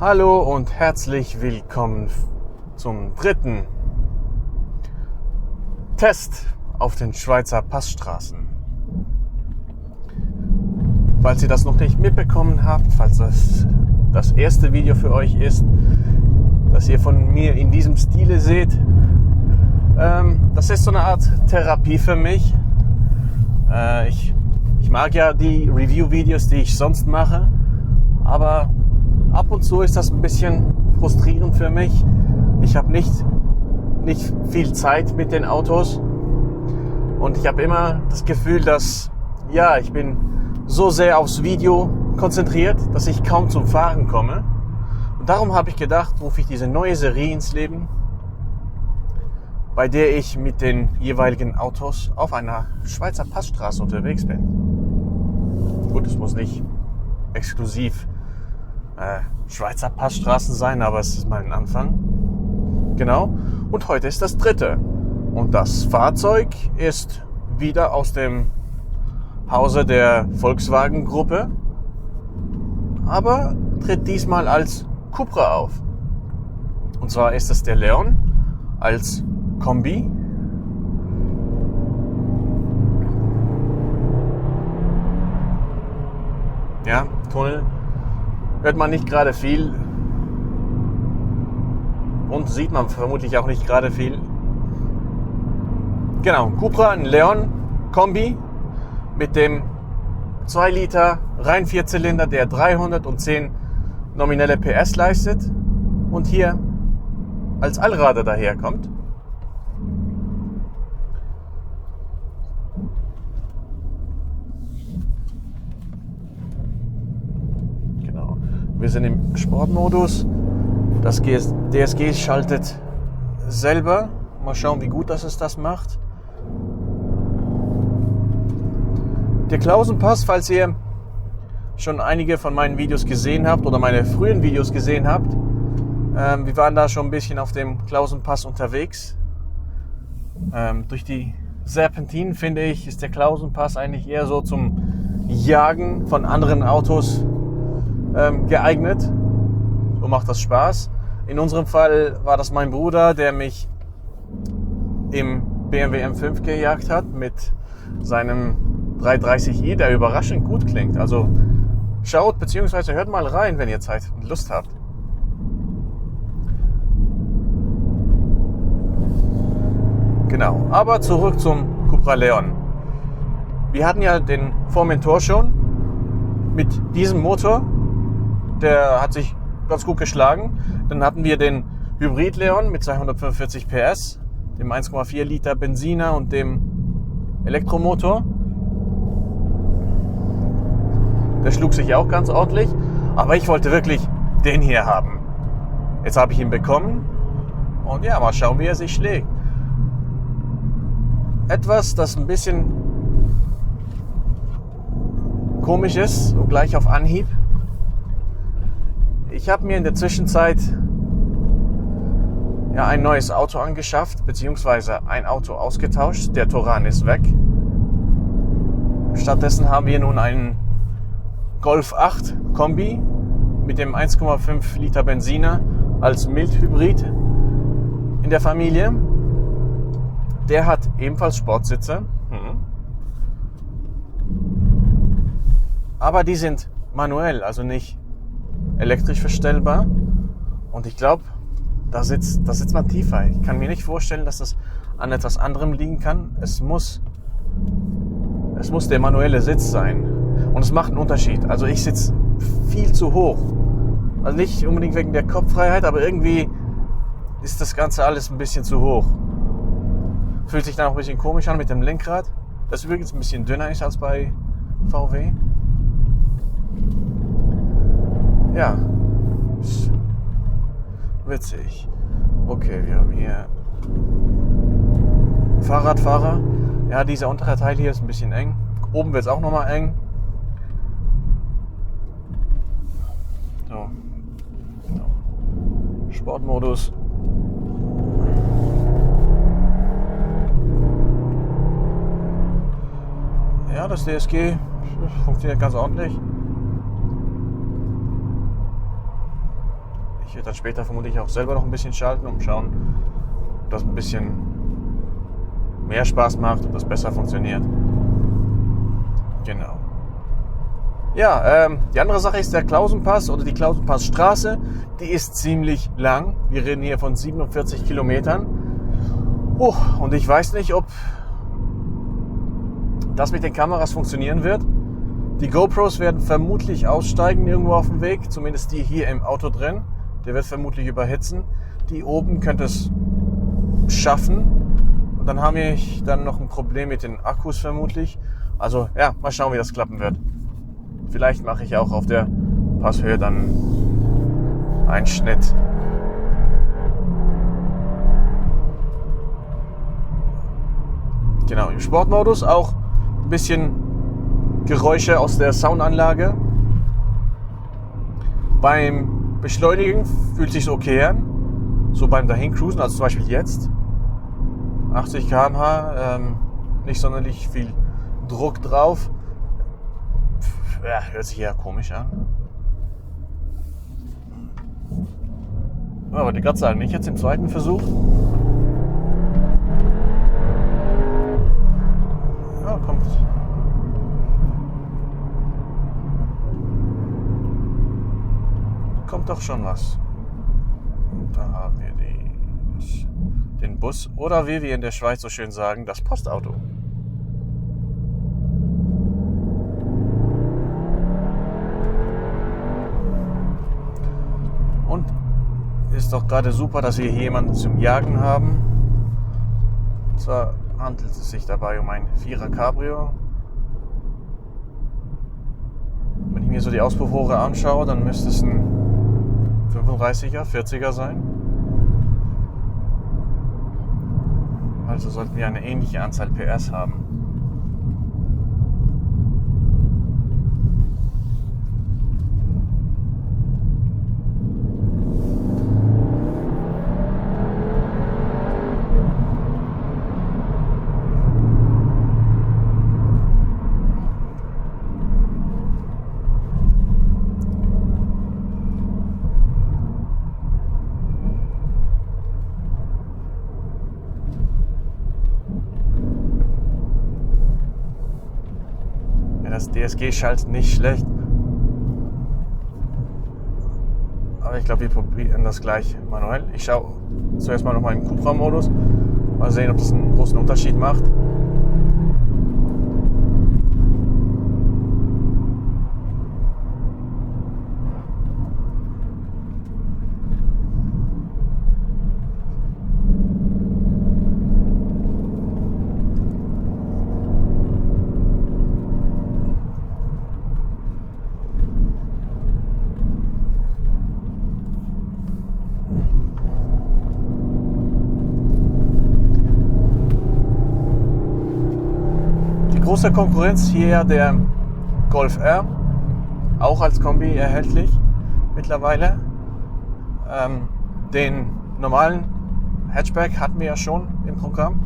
Hallo und herzlich willkommen zum dritten Test auf den Schweizer Passstraßen. Falls ihr das noch nicht mitbekommen habt, falls das erste Video für euch ist, das ihr von mir in diesem Stile seht, das ist so eine Art Therapie für mich. Ich mag ja die Review-Videos, die ich sonst mache, aber ab und zu ist das ein bisschen frustrierend für mich. Ich habe nicht viel Zeit mit den Autos und ich habe immer das Gefühl, dass ich bin so sehr aufs Video konzentriert, dass ich kaum zum Fahren komme. Und darum habe ich gedacht, rufe ich diese neue Serie ins Leben, bei der ich mit den jeweiligen Autos auf einer Schweizer Passstraße unterwegs bin. Gut, es muss nicht exklusiv Schweizer Passstraßen sein, aber es ist mal ein Anfang. Genau. Und heute ist das dritte. Und das Fahrzeug ist wieder aus dem Hause der Volkswagen-Gruppe, aber tritt diesmal als Cupra auf. Und zwar ist es der Leon als Kombi. Ja, Tunnel hört man nicht gerade viel und sieht man vermutlich auch nicht gerade viel. Genau, Cupra, ein Leon Kombi mit dem 2 Liter rein 4-Zylinder, der 310 nominelle PS leistet und hier als Allrader daherkommt. Wir sind im Sportmodus. Das DSG schaltet selber. Mal schauen, wie gut das macht. Der Klausenpass, falls ihr schon einige von meinen Videos gesehen habt oder meine frühen Videos gesehen habt, wir waren da schon ein bisschen auf dem Klausenpass unterwegs. Durch die Serpentinen, finde ich, ist der Klausenpass eigentlich eher so zum Jagen von anderen Autos geeignet. So macht das Spaß. In unserem Fall war das mein Bruder, der mich im BMW M5 gejagt hat mit seinem 330i, der überraschend gut klingt. Also schaut bzw. hört mal rein, wenn ihr Zeit und Lust habt. Genau, aber zurück zum Cupra Leon. Wir hatten ja den Formentor schon mit diesem Motor. Der hat sich ganz gut geschlagen. Dann hatten wir den Hybrid Leon mit 245 PS, dem 1,4 Liter Benziner und dem Elektromotor. Der schlug sich auch ganz ordentlich, aber ich wollte wirklich den hier haben. Jetzt habe ich ihn bekommen und ja, mal schauen, wie er sich schlägt. Etwas, das ein bisschen komisch ist, so gleich auf Anhieb. Ich habe mir in der Zwischenzeit ein neues Auto angeschafft, beziehungsweise ein Auto ausgetauscht. Der Touran ist weg. Stattdessen haben wir nun einen Golf 8 Kombi mit dem 1,5 Liter Benziner als Mildhybrid in der Familie. Der hat ebenfalls Sportsitze. Aber die sind manuell, also nicht elektrisch verstellbar, und ich glaube, da sitzt man tiefer. Ich kann mir nicht vorstellen, dass das an etwas anderem liegen kann. Es muss der manuelle Sitz sein und es macht einen Unterschied. Also ich sitze viel zu hoch, also nicht unbedingt wegen der Kopffreiheit, aber irgendwie ist das Ganze alles ein bisschen zu hoch. Fühlt sich dann auch ein bisschen komisch an mit dem Lenkrad, das übrigens ein bisschen dünner ist als bei VW. Ja, witzig. Okay, wir haben hier Fahrradfahrer. Ja, dieser untere Teil hier ist ein bisschen eng. Oben wird es auch nochmal eng. So. Genau. Sportmodus. Ja, das DSG funktioniert ganz ordentlich. werde dann später vermutlich auch selber noch ein bisschen schalten, um schauen, ob das ein bisschen mehr Spaß macht, ob das besser funktioniert. Genau. Ja, die andere Sache ist der Klausenpass oder die Klausenpassstraße. Die ist ziemlich lang. Wir reden hier von 47 Kilometern. Und ich weiß nicht, ob das mit den Kameras funktionieren wird. Die GoPros werden vermutlich aussteigen irgendwo auf dem Weg. Zumindest die hier im Auto drin. Der wird vermutlich überhitzen. Die oben könnte es schaffen. Und dann haben wir dann noch ein Problem mit den Akkus vermutlich. Also ja, mal schauen, wie das klappen wird. Vielleicht mache ich auch auf der Passhöhe dann einen Schnitt. Genau, im Sportmodus auch ein bisschen Geräusche aus der Soundanlage. Beim Beschleunigen fühlt sich okay an. So beim Dahincruisen, also zum Beispiel jetzt. 80 km/h, nicht sonderlich viel Druck drauf. Ja, hört sich eher komisch an. Ja, wollte ich gerade sagen, nicht jetzt im zweiten Versuch. Ja, kommt doch schon was. Und da haben wir den Bus oder wie wir in der Schweiz so schön sagen, das Postauto. Und ist doch gerade super, dass wir hier jemanden zum Jagen haben. Und zwar handelt es sich dabei um ein 4er Cabrio. Wenn ich mir so die Auspuffrohre anschaue, dann müsste es ein 35er, 40er sein. Also sollten wir eine ähnliche Anzahl PS haben. Das DSG schaltet nicht schlecht. Aber ich glaube, wir probieren das gleich manuell. Ich schaue zuerst mal nochmal in den Cupra-Modus. Mal sehen, ob das einen großen Unterschied macht. Große Konkurrenz hier der Golf R, auch als Kombi erhältlich mittlerweile. Den normalen Hatchback hatten wir ja schon im Programm.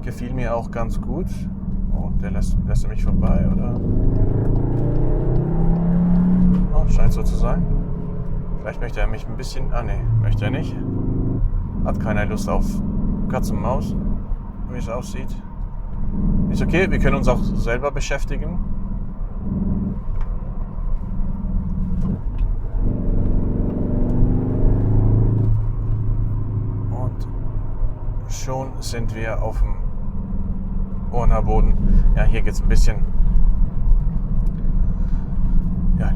Gefiel mir auch ganz gut. Oh, der lässt er mich vorbei, oder? Oh, scheint so zu sein. Vielleicht möchte er mich ein bisschen... Ah ne, möchte er nicht. Hat keine Lust auf Katz und Maus, wie es aussieht. Ist okay, wir können uns auch selber beschäftigen. Und schon sind wir auf dem Urnerboden. Ja, hier geht es ein bisschen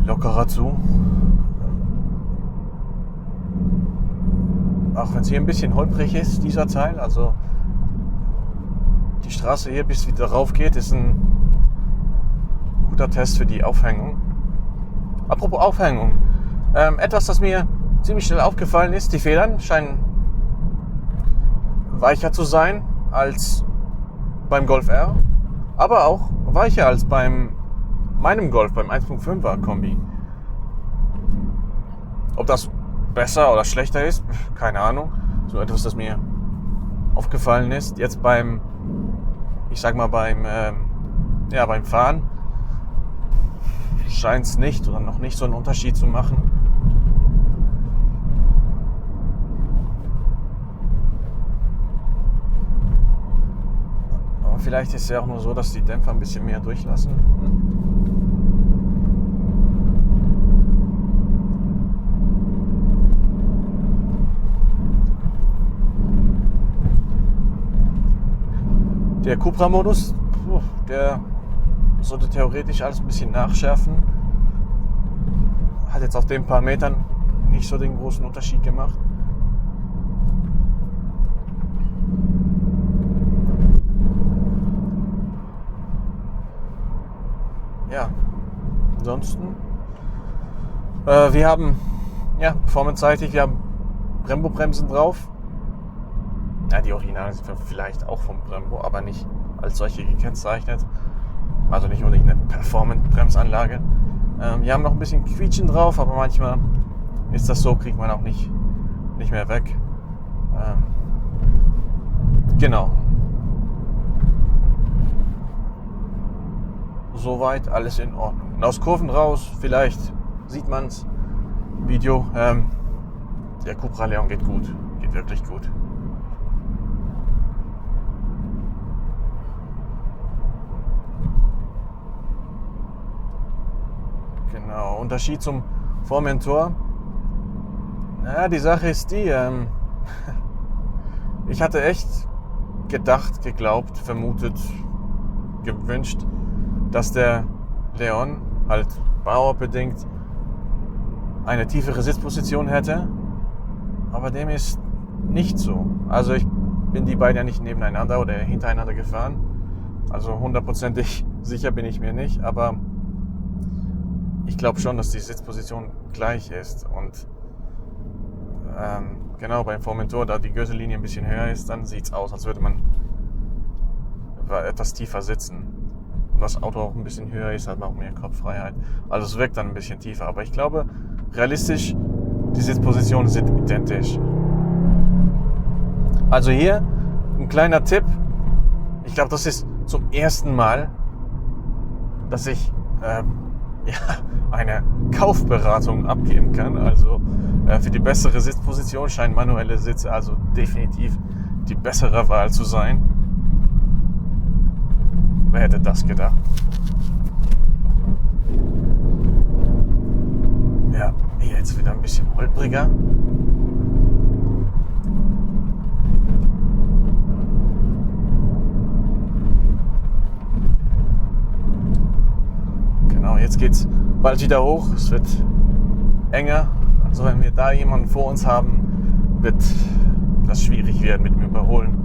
lockerer zu. Auch wenn es hier ein bisschen holprig ist, dieser Teil, also die Straße hier, bis es wieder rauf geht, ist ein guter Test für die Aufhängung. Apropos Aufhängung. Etwas, das mir ziemlich schnell aufgefallen ist, die Federn scheinen weicher zu sein als beim Golf R, aber auch weicher als beim meinem Golf, beim 1.5er Kombi. Ob das besser oder schlechter ist, keine Ahnung. So etwas, das mir aufgefallen ist. Jetzt beim Fahren scheint es nicht oder noch nicht so einen Unterschied zu machen. vielleicht ist es ja auch nur so, dass die Dämpfer ein bisschen mehr durchlassen. Der Cupra-Modus, der sollte theoretisch alles ein bisschen nachschärfen. Hat jetzt auf den paar Metern nicht so den großen Unterschied gemacht. Ja, ansonsten, wir haben, performance-seitig, wir haben Brembo-Bremsen drauf. Ja, die Originalen sind vielleicht auch vom Brembo, aber nicht als solche gekennzeichnet. Also nicht unbedingt eine Performance-Bremsanlage. Wir haben noch ein bisschen Quietschen drauf, aber manchmal ist das so, kriegt man auch nicht mehr weg. Genau. Soweit alles in Ordnung. Und aus Kurven raus, vielleicht sieht man es im Video. Der Cupra Leon geht gut, geht wirklich gut. Genau, Unterschied zum Formentor. Naja, die Sache ist die, ich hatte echt gedacht, geglaubt, vermutet, gewünscht, dass der Leon halt bauerbedingt eine tiefere Sitzposition hätte, aber dem ist nicht so. Also ich bin die beiden ja nicht nebeneinander oder hintereinander gefahren, also hundertprozentig sicher bin ich mir nicht, aber ich glaube schon, dass die Sitzposition gleich ist und genau beim Formentor, da die Gürtellinie ein bisschen höher ist, dann sieht es aus, als würde man etwas tiefer sitzen. Und das Auto auch ein bisschen höher ist, hat man auch mehr Kopffreiheit. Also es wirkt dann ein bisschen tiefer. Aber ich glaube, realistisch, die Sitzpositionen sind identisch. Also hier ein kleiner Tipp. Ich glaube, das ist zum ersten Mal, dass ich eine Kaufberatung abgeben kann. Also für die bessere Sitzposition scheinen manuelle Sitze also definitiv die bessere Wahl zu sein. Wer hätte das gedacht? Ja, hier jetzt wieder ein bisschen holpriger. Genau, jetzt geht's bald wieder hoch. Es wird enger. Also wenn wir da jemanden vor uns haben, wird das schwierig werden mit dem Überholen.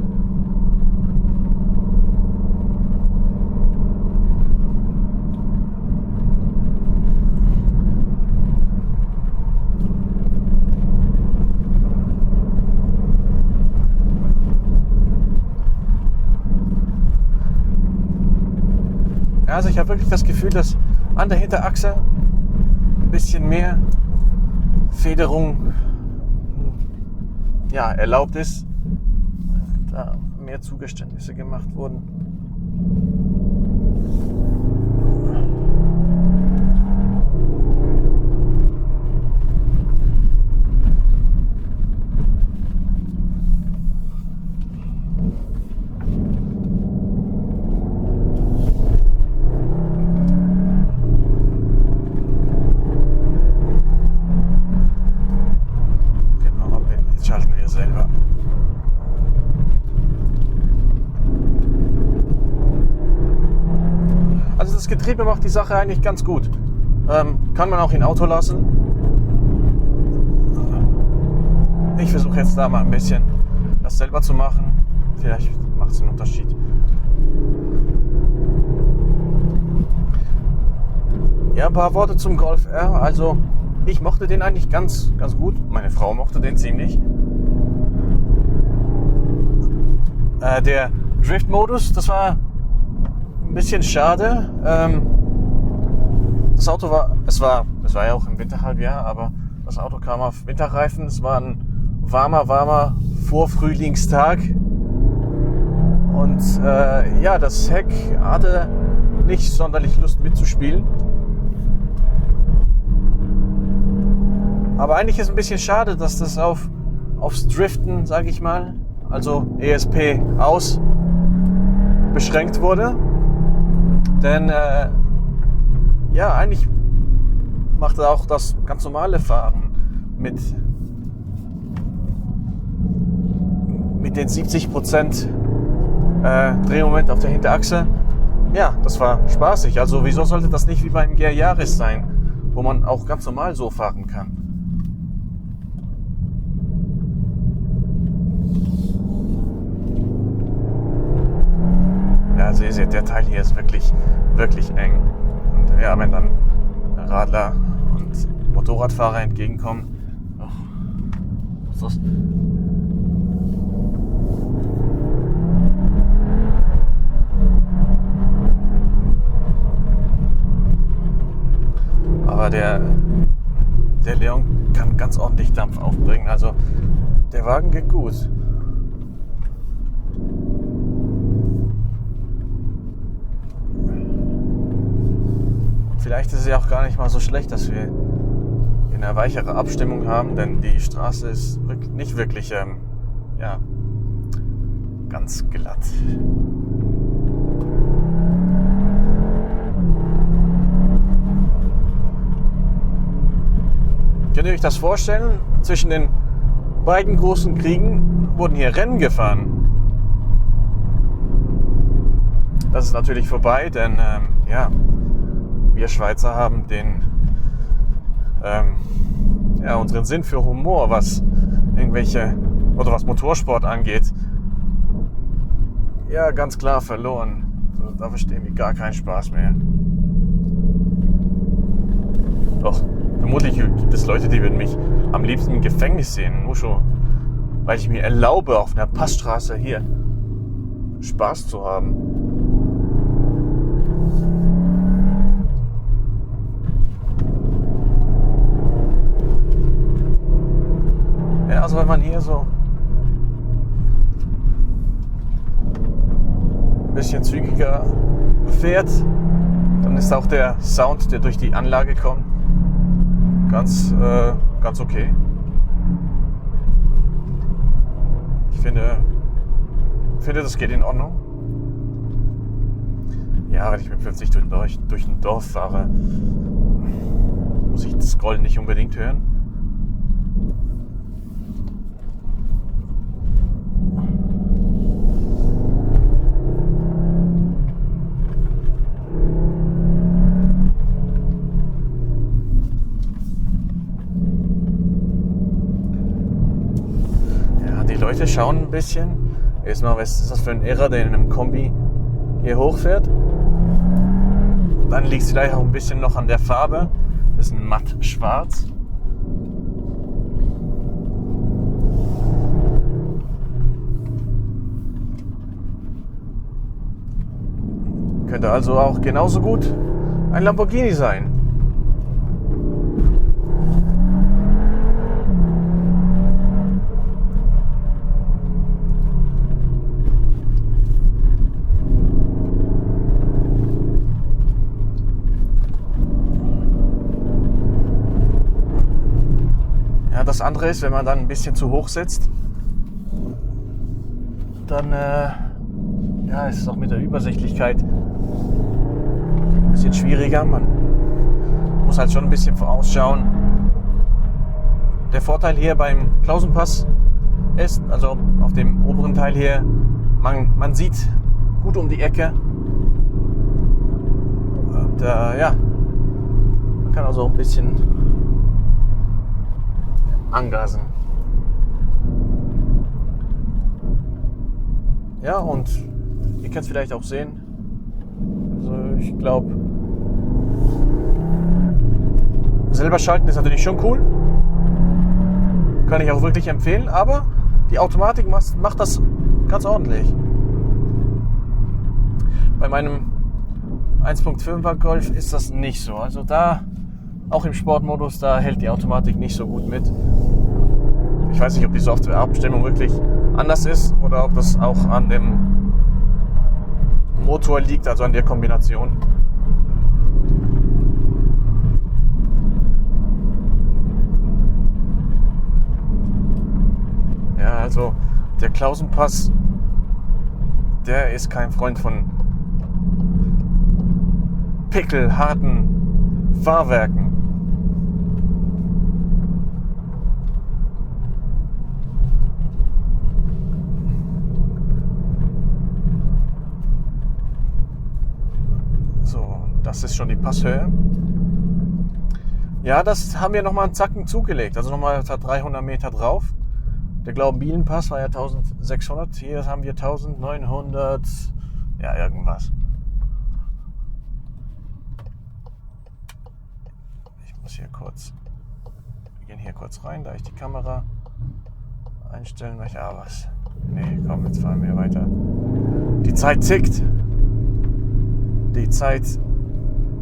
Also ich habe wirklich das Gefühl, dass an der Hinterachse ein bisschen mehr Federung erlaubt ist, da mehr Zugeständnisse gemacht wurden. Das Getriebe macht die Sache eigentlich ganz gut. Kann man auch in Auto lassen. Ich versuche jetzt da mal ein bisschen das selber zu machen. Vielleicht macht es einen Unterschied. Ja, ein paar Worte zum Golf R. Also ich mochte den eigentlich ganz gut. Meine Frau mochte den ziemlich. Der Drift-Modus, das war ein bisschen schade. Das Auto es war ja auch im Winterhalbjahr, aber das Auto kam auf Winterreifen. Es war ein warmer Vorfrühlingstag. Und das Heck hatte nicht sonderlich Lust mitzuspielen. Aber eigentlich ist es ein bisschen schade, dass das aufs Driften, sage ich mal, also ESP aus, beschränkt wurde. Denn ja, eigentlich macht er auch das ganz normale Fahren mit den 70% Drehmoment auf der Hinterachse. Ja, das war spaßig. Also wieso sollte das nicht wie beim GR Yaris sein, wo man auch ganz normal so fahren kann? Ja, also ihr seht, der Teil hier ist wirklich, wirklich eng. Und ja, wenn dann Radler und Motorradfahrer entgegenkommen, was ist das? Aber der Leon kann ganz ordentlich Dampf aufbringen. Also der Wagen geht gut. Und vielleicht ist es ja auch gar nicht mal so schlecht, dass wir eine weichere Abstimmung haben, denn die Straße ist nicht wirklich ja, ganz glatt. Könnt ihr euch das vorstellen? Zwischen den beiden großen Kriegen wurden hier Rennen gefahren. Das ist natürlich vorbei, denn ja, wir Schweizer haben ja, unseren Sinn für Humor, was was Motorsport angeht, ja, ganz klar verloren. Also, da verstehen wir gar keinen Spaß mehr. Doch. Vermutlich gibt es Leute, die würden mich am liebsten im Gefängnis sehen, nur schon, weil ich mir erlaube, auf einer Passstraße hier Spaß zu haben. Ja, also wenn man hier so ein bisschen zügiger fährt, dann ist auch der Sound, der durch die Anlage kommt, ganz okay. Ich finde, das geht in Ordnung. Ja, wenn ich mit 50 durch ein Dorf fahre, muss ich das Scrollen nicht unbedingt hören. Die Leute schauen ein bisschen. Erstmal, was ist das für ein Irrer, der in einem Kombi hier hochfährt? Dann liegt es vielleicht auch ein bisschen noch an der Farbe. Das ist ein matt schwarz. Könnte also auch genauso gut ein Lamborghini sein. Das andere ist, wenn man dann ein bisschen zu hoch sitzt, dann ja, ist es auch mit der Übersichtlichkeit ein bisschen schwieriger. Man muss halt schon ein bisschen vorausschauen. Der Vorteil hier beim Klausenpass ist, also auf dem oberen Teil hier, man sieht gut um die Ecke. Und ja, man kann also ein bisschen angasen. Ja, und ihr könnt es vielleicht auch sehen. Also ich glaube, selber schalten ist natürlich schon cool. Kann ich auch wirklich empfehlen, aber die Automatik macht das ganz ordentlich. Bei meinem 1.5er Golf ist das nicht so. Also da, auch im Sportmodus, da hält die Automatik nicht so gut mit. Ich weiß nicht, ob die Softwareabstimmung wirklich anders ist oder ob das auch an dem Motor liegt, also an der Kombination. Ja, also der Klausenpass, der ist kein Freund von pickelharten Fahrwerken. So, das ist schon die Passhöhe. Ja, das haben wir nochmal einen Zacken zugelegt, also nochmal 300 Meter drauf. Der Glaubenbielenpass war ja 1600, hier haben wir 1900, ja irgendwas. Ich muss hier kurz, wir gehen hier kurz rein, da ich die Kamera einstellen möchte. Ah, was? Nee, komm, jetzt fahren wir weiter. Die Zeit tickt. Die Zeit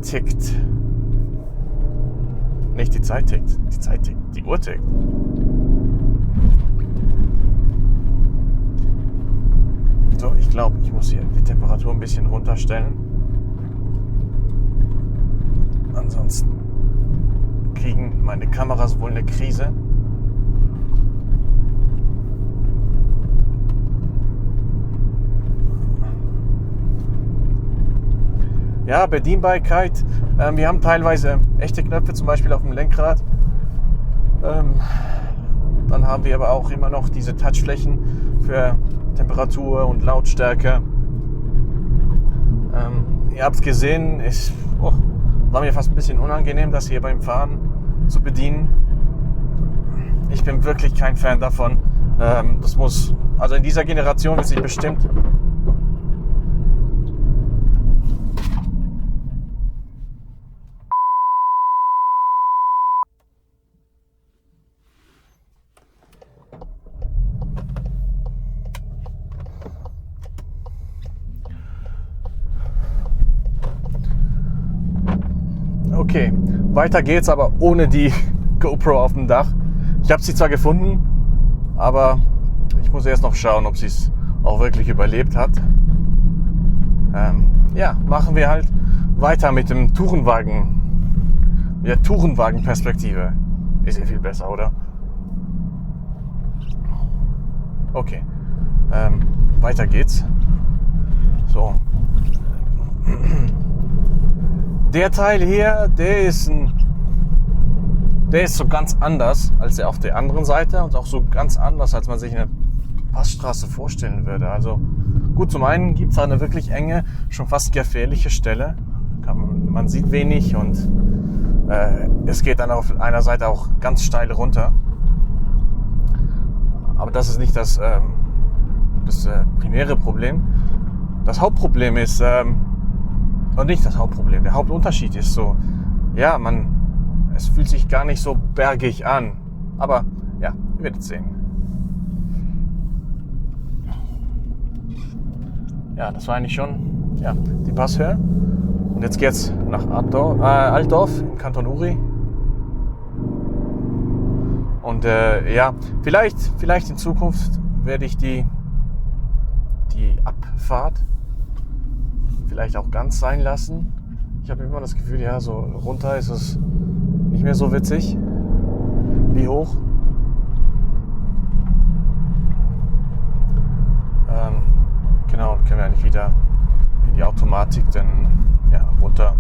tickt. Nicht die Zeit tickt, die Zeit tickt, die Uhr tickt. So, ich glaube, ich muss hier die Temperatur ein bisschen runterstellen. Ansonsten kriegen meine Kameras wohl eine Krise. Ja, Bedienbarkeit. Wir haben teilweise echte Knöpfe, zum Beispiel auf dem Lenkrad. Dann haben wir aber auch immer noch diese Touchflächen für Temperatur und Lautstärke. Ihr habt es gesehen, war mir fast ein bisschen unangenehm, das hier beim Fahren zu bedienen. Ich bin wirklich kein Fan davon. Also in dieser Generation wird sich bestimmt Okay, weiter geht's, aber ohne die GoPro auf dem Dach. Ich habe sie zwar gefunden, aber ich muss erst noch schauen, ob sie es auch wirklich überlebt hat. Ja, machen wir halt weiter mit dem Tourenwagen. Mit der Tourenwagenperspektive. Ist ja viel besser, oder? Okay, weiter geht's. So. Der Teil hier, der ist so ganz anders als der auf der anderen Seite und auch so ganz anders, als man sich eine Passstraße vorstellen würde. Also gut, zum einen gibt es eine wirklich enge, schon fast gefährliche Stelle. Man sieht wenig und es geht dann auf einer Seite auch ganz steil runter. Aber das ist nicht das primäre Problem. Das Hauptproblem ist, und nicht das Hauptproblem, der Hauptunterschied ist so, ja, es fühlt sich gar nicht so bergig an. Aber ja, ihr werdet sehen. Ja, das war eigentlich schon die Passhöhe. Und jetzt geht's nach Altdorf im Kanton Uri. Und vielleicht in Zukunft werde ich die Abfahrt vielleicht auch ganz sein lassen. Ich habe immer das Gefühl, ja, so runter ist es nicht mehr so witzig wie hoch. Genau, dann können wir eigentlich wieder in die Automatik dann runter.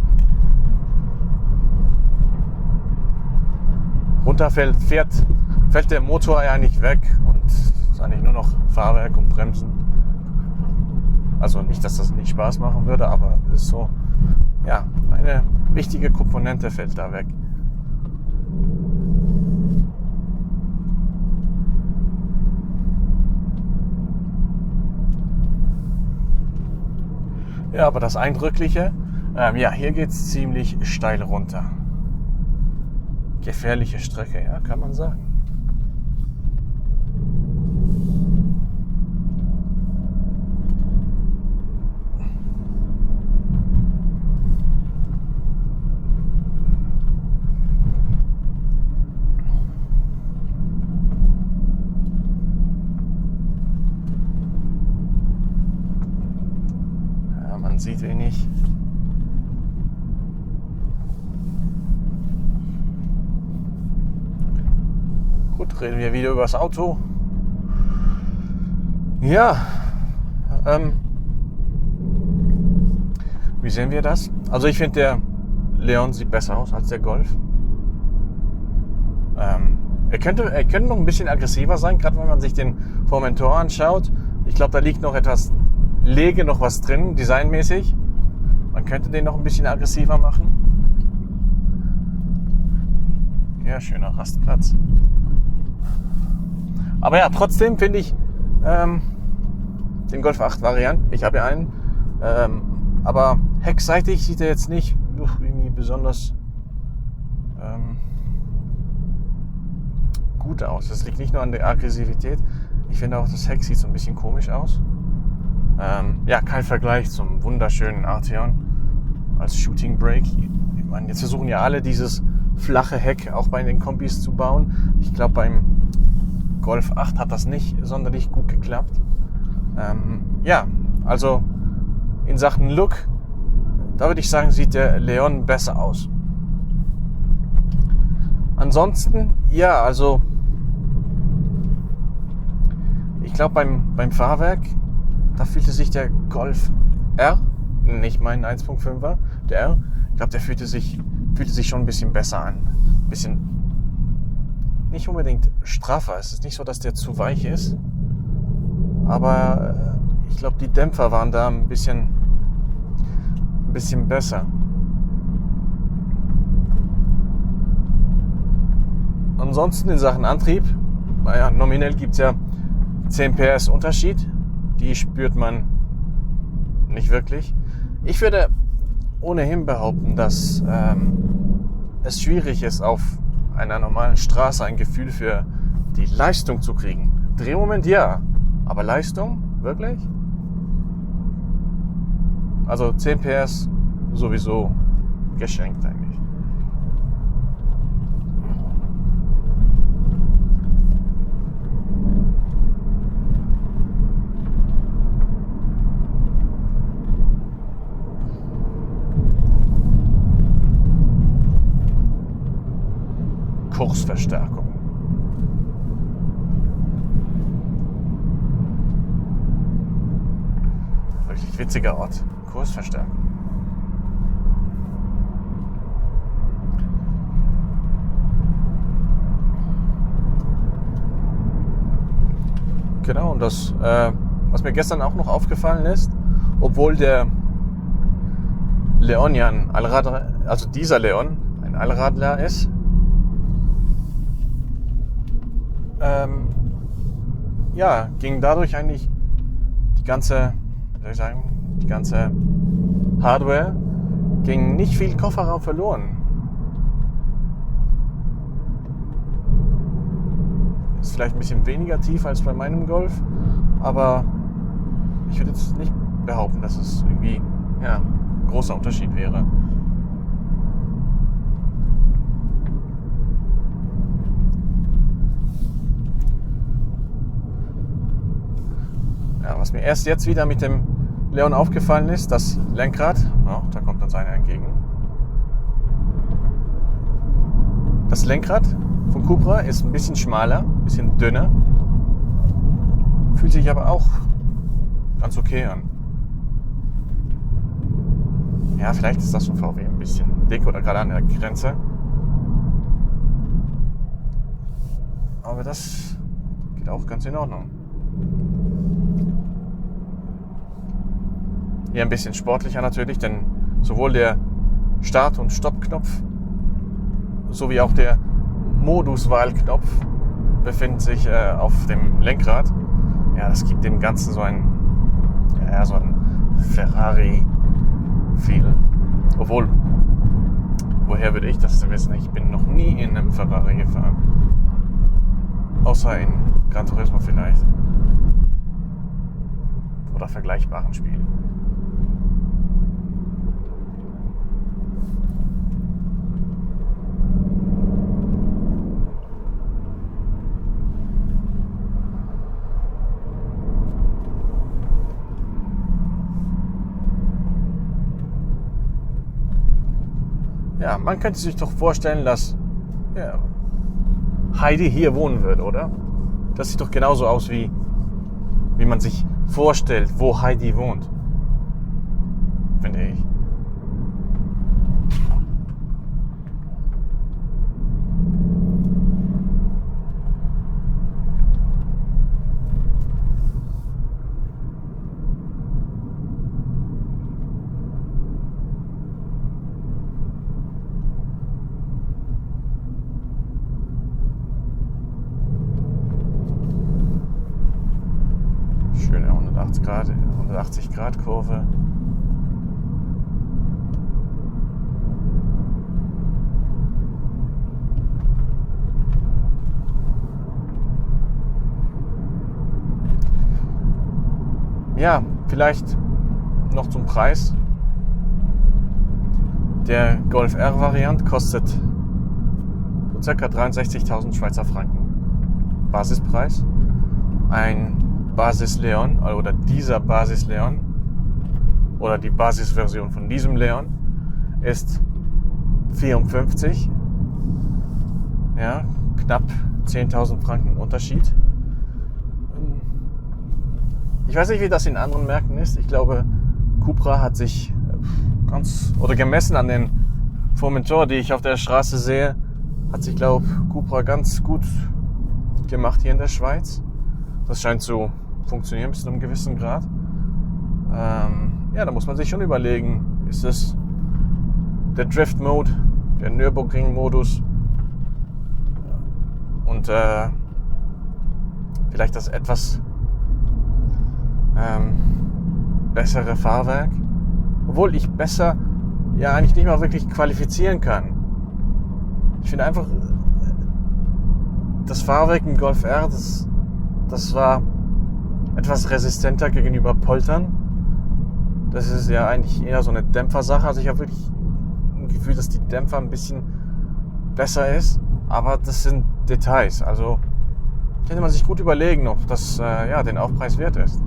Runter fällt der Motor eigentlich weg und es ist eigentlich nur noch Fahrwerk und Bremsen. Also nicht, dass das nicht Spaß machen würde, aber es ist so, ja, eine wichtige Komponente fällt da weg. Ja, aber das Eindrückliche, hier geht es ziemlich steil runter. Gefährliche Strecke, ja, kann man sagen. Man sieht wenig. Gut, reden wir wieder über das Auto. Ja, Wie sehen wir das? Also ich finde, der Leon sieht besser aus als der Golf. Er könnte noch ein bisschen aggressiver sein, gerade wenn man sich den Formentor anschaut. Ich glaube, da liegt noch noch was drin, designmäßig. Man könnte den noch ein bisschen aggressiver machen. Ja, schöner Rastplatz. Aber ja, trotzdem finde ich den Golf 8 Variant, ich habe ja einen, aber heckseitig sieht er jetzt nicht irgendwie besonders gut aus. Das liegt nicht nur an der Aggressivität. Ich finde auch, das Heck sieht so ein bisschen komisch aus. Ja, kein Vergleich zum wunderschönen Arteon als Shooting Brake. Ich meine, jetzt versuchen ja alle dieses flache Heck auch bei den Kombis zu bauen. Ich glaube, beim Golf 8 hat das nicht sonderlich gut geklappt. Ja, also in Sachen Look, da würde ich sagen, sieht der Leon besser aus. Ansonsten, ja, also ich glaube beim Fahrwerk, da fühlte sich der Golf R, nicht mein 1.5er, der R, ich glaube, der fühlte sich schon ein bisschen besser an. Ein bisschen, nicht unbedingt straffer. Es ist nicht so, dass der zu weich ist, aber ich glaube, die Dämpfer waren da ein bisschen besser. Ansonsten in Sachen Antrieb, naja, nominell gibt es ja 10 PS Unterschied. Die spürt man nicht wirklich. Ich würde ohnehin behaupten, dass es schwierig ist, auf einer normalen Straße ein Gefühl für die Leistung zu kriegen. Drehmoment ja, aber Leistung? Wirklich? Also 10 PS sowieso geschenkt eigentlich. Kursverstärkung. Wirklich witziger Ort. Kursverstärkung. Genau, und das, was mir gestern auch noch aufgefallen ist, obwohl der Leon ja ein Allradler, also dieser Leon ein Allradler ist, ja, ging dadurch eigentlich die ganze Hardware, ging nicht viel Kofferraum verloren. Ist vielleicht ein bisschen weniger tief als bei meinem Golf, aber ich würde jetzt nicht behaupten, dass es irgendwie ein großer Unterschied wäre. Ja, was mir erst jetzt wieder mit dem Leon aufgefallen ist, das Lenkrad, da kommt uns einer entgegen. Das Lenkrad von Cupra ist ein bisschen schmaler, ein bisschen dünner, fühlt sich aber auch ganz okay an. Ja, vielleicht ist das von VW ein bisschen dick oder gerade an der Grenze. Aber das geht auch ganz in Ordnung. Hier ein bisschen sportlicher natürlich, denn sowohl der Start- und Stoppknopf sowie auch der Moduswahlknopf befindet sich auf dem Lenkrad. Ja, das gibt dem Ganzen so ein Ferrari-Feel. Obwohl, woher würde ich das wissen? Ich bin noch nie in einem Ferrari gefahren. Außer in Gran Turismo vielleicht. Oder vergleichbaren Spielen. Ja, man könnte sich doch vorstellen, dass Heidi hier wohnen würde, oder? Das sieht doch genauso aus, wie man sich vorstellt, wo Heidi wohnt. Finde ich. 180 Grad Kurve. Ja, vielleicht noch zum Preis. Der Golf R Variant kostet so ca. 63.000 Schweizer Franken. Basispreis. Ein Basis Leon oder dieser Basis Leon oder die Basisversion von diesem Leon ist 54. Ja, knapp 10.000 Franken Unterschied. Ich weiß nicht, wie das in anderen Märkten ist. Ich glaube, Cupra hat sich gemessen an den Formentor, die ich auf der Straße sehe, hat sich, glaube ich, Cupra ganz gut gemacht hier in der Schweiz. Das scheint zu funktionieren bis zu einem gewissen Grad. Ja, da muss man sich schon überlegen, ist es der Drift-Mode, der Nürburgring-Modus und vielleicht das etwas bessere Fahrwerk, obwohl ich besser ja eigentlich nicht mal wirklich qualifizieren kann. Ich finde einfach das Fahrwerk im Golf R, das war etwas resistenter gegenüber Poltern. Das ist ja eigentlich eher so eine Dämpfersache. Also ich habe wirklich ein Gefühl, dass die Dämpfer ein bisschen besser ist, aber das sind Details. Also könnte man sich gut überlegen, ob das den Aufpreis wert ist.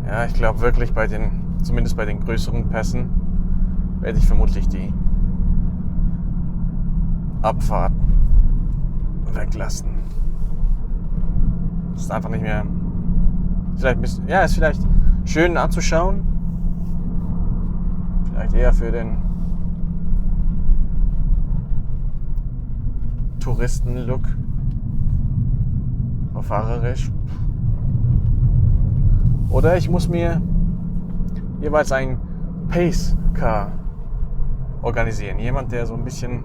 Ja, ich glaube wirklich, zumindest bei den größeren Pässen, werde ich vermutlich die Abfahrt weglassen. Das ist einfach nicht mehr. Ist vielleicht schön anzuschauen. Vielleicht eher für den Touristen-Look. Fahrerisch. Oder ich muss mir jeweils ein Pace-Car organisieren. Jemand, der so ein bisschen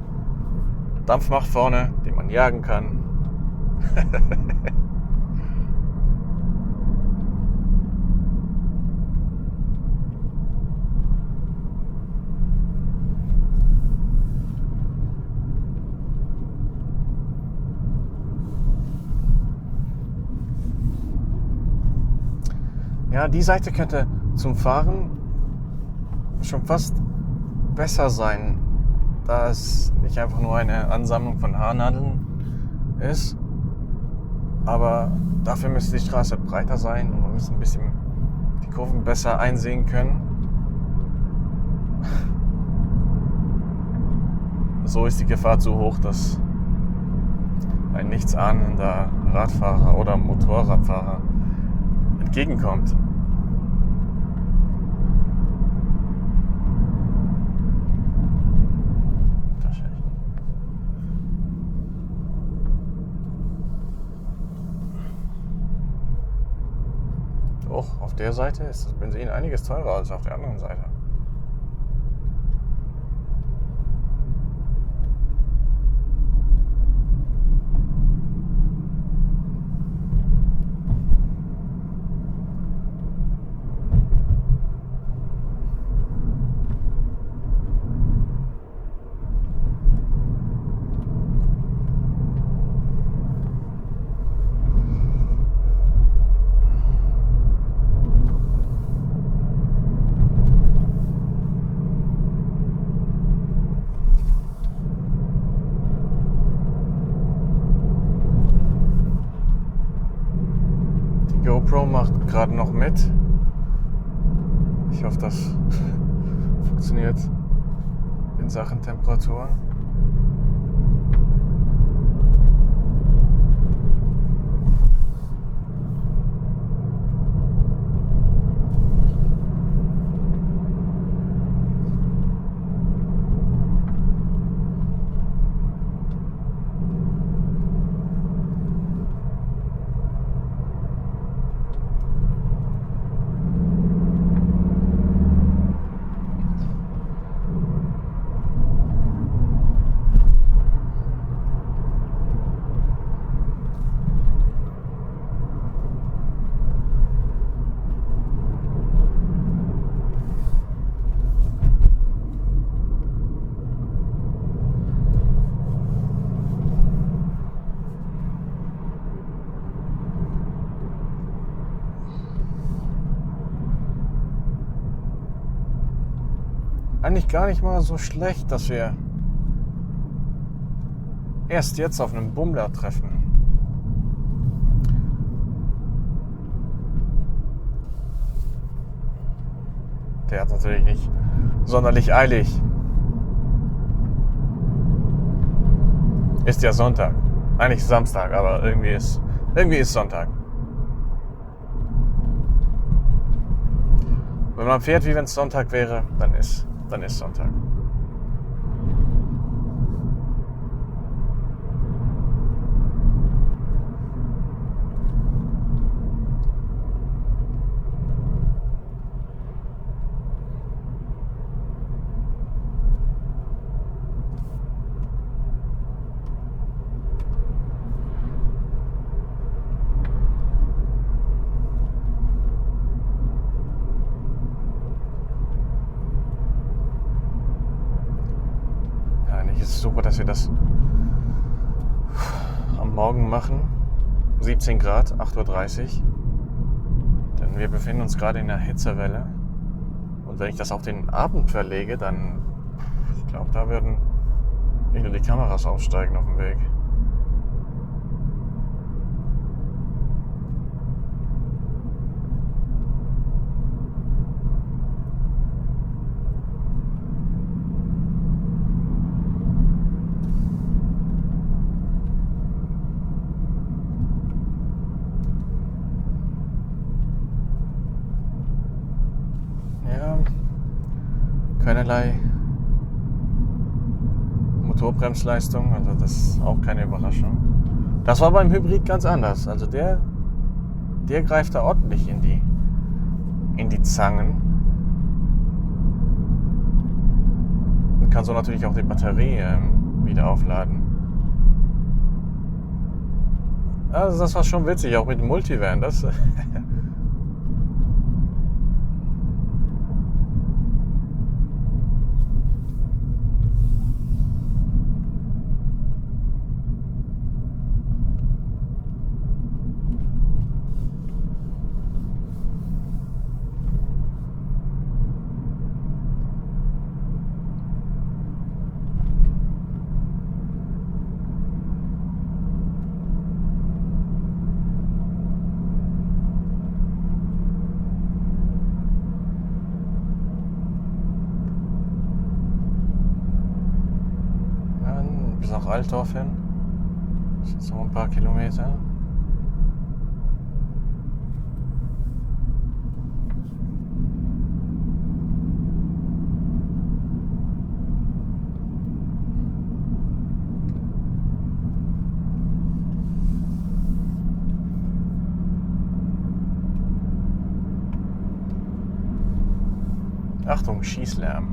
Dampf macht vorne, den man jagen kann. Ja, die Seite könnte zum Fahren schon fast besser sein, da es nicht einfach nur eine Ansammlung von Haarnadeln ist, aber dafür müsste die Straße breiter sein und man müsste ein bisschen die Kurven besser einsehen können. So ist die Gefahr zu hoch, dass ein nichtsahnender Radfahrer oder Motorradfahrer entgegenkommt. Doch, auf der Seite ist das Benzin einiges teurer als auf der anderen Seite. GoPro macht gerade noch mit. Ich hoffe, das funktioniert in Sachen Temperatur. eigentlich gar nicht mal so schlecht, dass wir erst jetzt auf einem Bummler treffen. Der hat natürlich nicht sonderlich eilig. Ist ja Sonntag. Eigentlich Samstag, aber irgendwie ist Sonntag. Wenn man fährt, wie wenn es Sonntag wäre, dann ist Sonntag. Es ist super, dass wir das am Morgen machen. 17 Grad, 8:30 Uhr. Denn wir befinden uns gerade in einer Hitzewelle. Und wenn ich das auf den Abend verlege, dann, ich glaube, da würden nicht nur die Kameras aufsteigen auf dem Weg. Keinerlei Motorbremsleistung, also das ist auch keine Überraschung. Das war beim Hybrid ganz anders. Also der greift da ordentlich in die Zangen und kann so natürlich auch die Batterie wieder aufladen. Also das war schon witzig, auch mit dem Multivan. Das bis nach Altdorf hin. Das sind so ein paar Kilometer. Achtung, Schießlärm.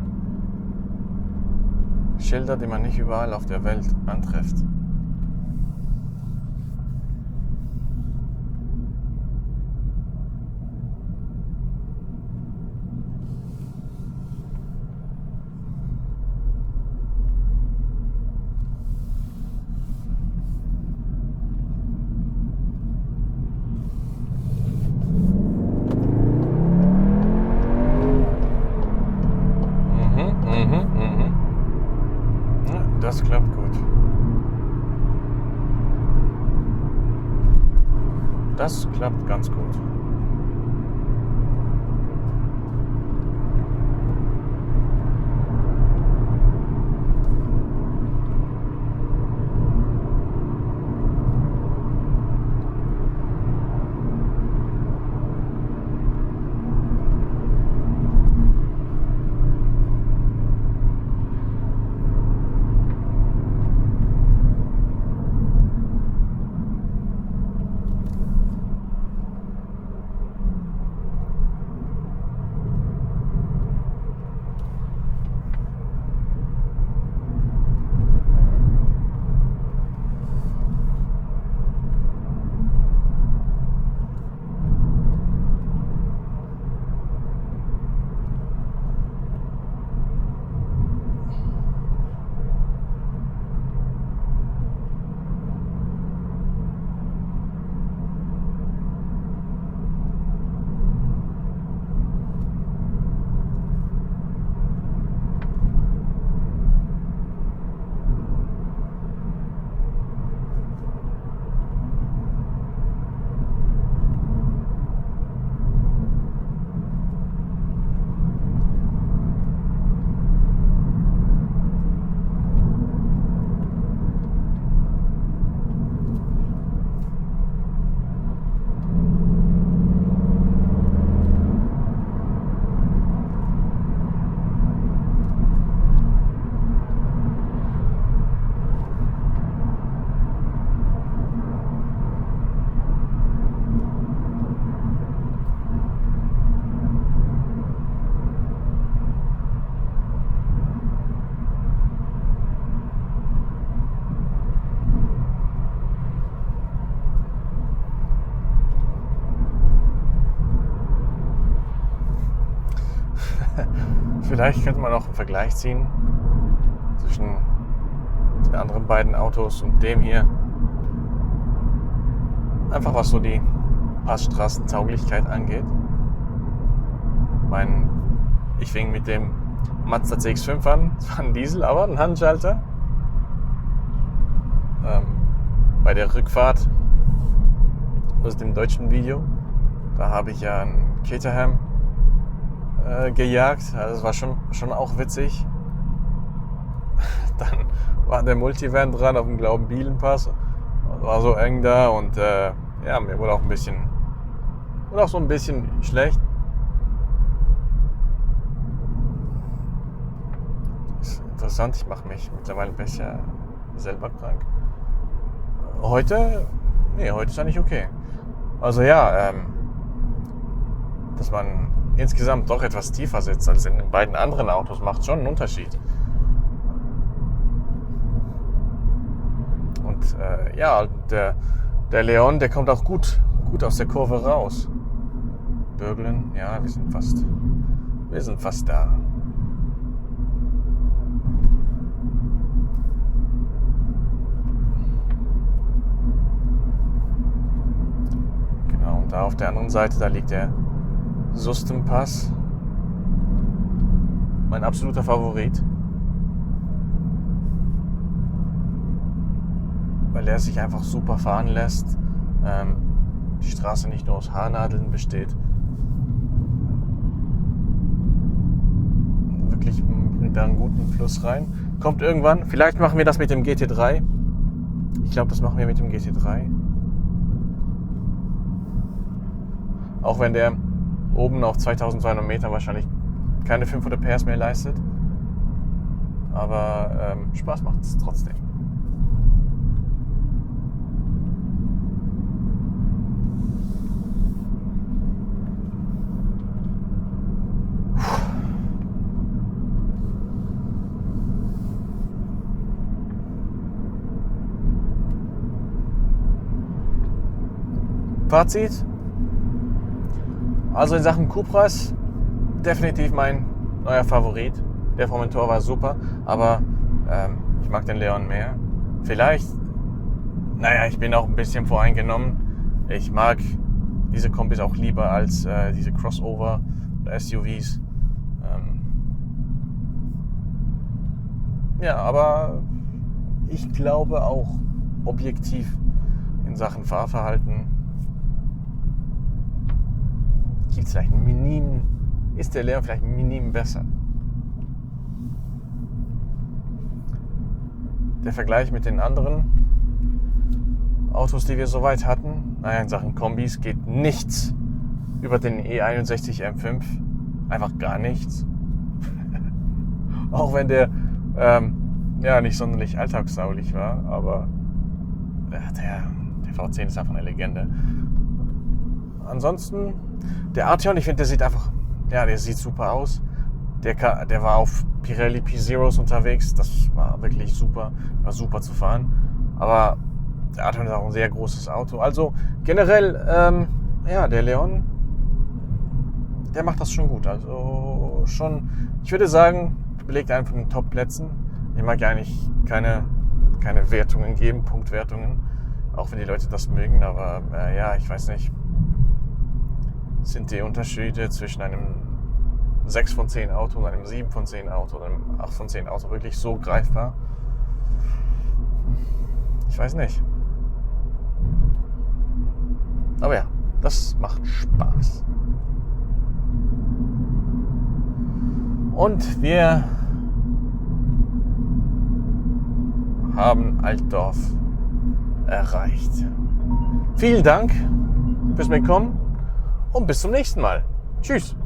Schilder, die man nicht überall auf der Welt antrifft. Das klappt gut. Das klappt ganz gut. Vielleicht könnte man auch einen Vergleich ziehen zwischen den anderen beiden Autos und dem hier. Einfach was so die Passstraßentauglichkeit angeht. Ich fing mit dem Mazda CX-5 an, zwar ein Diesel, aber ein Handschalter. Bei der Rückfahrt aus dem deutschen Video, da habe ich ja einen Caterham gejagt. Also das war schon auch witzig. Dann war der Multivan dran auf dem Glauben-Bielen-Pass. War so eng da und ja, mir wurde auch so ein bisschen schlecht. Das ist interessant, ich mache mich mittlerweile ein bisschen selber krank. Heute ist eigentlich okay. Also ja, dass man insgesamt doch etwas tiefer sitzt als in den beiden anderen Autos, macht schon einen Unterschied. Und ja, der Leon, der kommt auch gut aus der Kurve raus. Bürgeln, ja, wir sind fast da. Genau, und da auf der anderen Seite, da liegt der Sustenpass. Mein absoluter Favorit. Weil er sich einfach super fahren lässt. Die Straße nicht nur aus Haarnadeln besteht. Wirklich mit einem guten Fluss rein. Kommt irgendwann, vielleicht machen wir das mit dem GT3. Ich glaube, das machen wir mit dem GT3. Auch wenn der oben auf 2200 Meter wahrscheinlich keine 500 PS mehr leistet. Aber Spaß macht es trotzdem. Fazit. Also in Sachen Cupras definitiv mein neuer Favorit. Der Formentor war super, aber ich mag den Leon mehr. Vielleicht, ich bin auch ein bisschen voreingenommen. Ich mag diese Kombis auch lieber als diese Crossover oder SUVs. Ja, aber ich glaube auch objektiv in Sachen Fahrverhalten gibt es vielleicht ist der Leon vielleicht minim besser. Der Vergleich mit den anderen Autos, die wir soweit hatten, in Sachen Kombis geht nichts über den E61 M5. Einfach gar nichts. Auch wenn der nicht sonderlich alltagstauglich war, aber der V10 ist einfach eine Legende. Ansonsten, der Arteon, ich finde, der sieht super aus. Der war auf Pirelli P-Zeros unterwegs, das war wirklich super, war super zu fahren. Aber der Arteon ist auch ein sehr großes Auto. Also generell, der Leon, der macht das schon gut. Also schon, ich würde sagen, belegt einen von den Top-Plätzen. Ich mag ja eigentlich keine Wertungen geben, Punktwertungen, auch wenn die Leute das mögen, aber ich weiß nicht. Sind die Unterschiede zwischen einem 6 von 10 Auto und einem 7 von 10 Auto oder einem 8 von 10 Auto wirklich so greifbar? Ich weiß nicht. Aber ja, das macht Spaß. Und wir haben Altdorf erreicht. Vielen Dank fürs Mitkommen und bis zum nächsten Mal. Tschüss.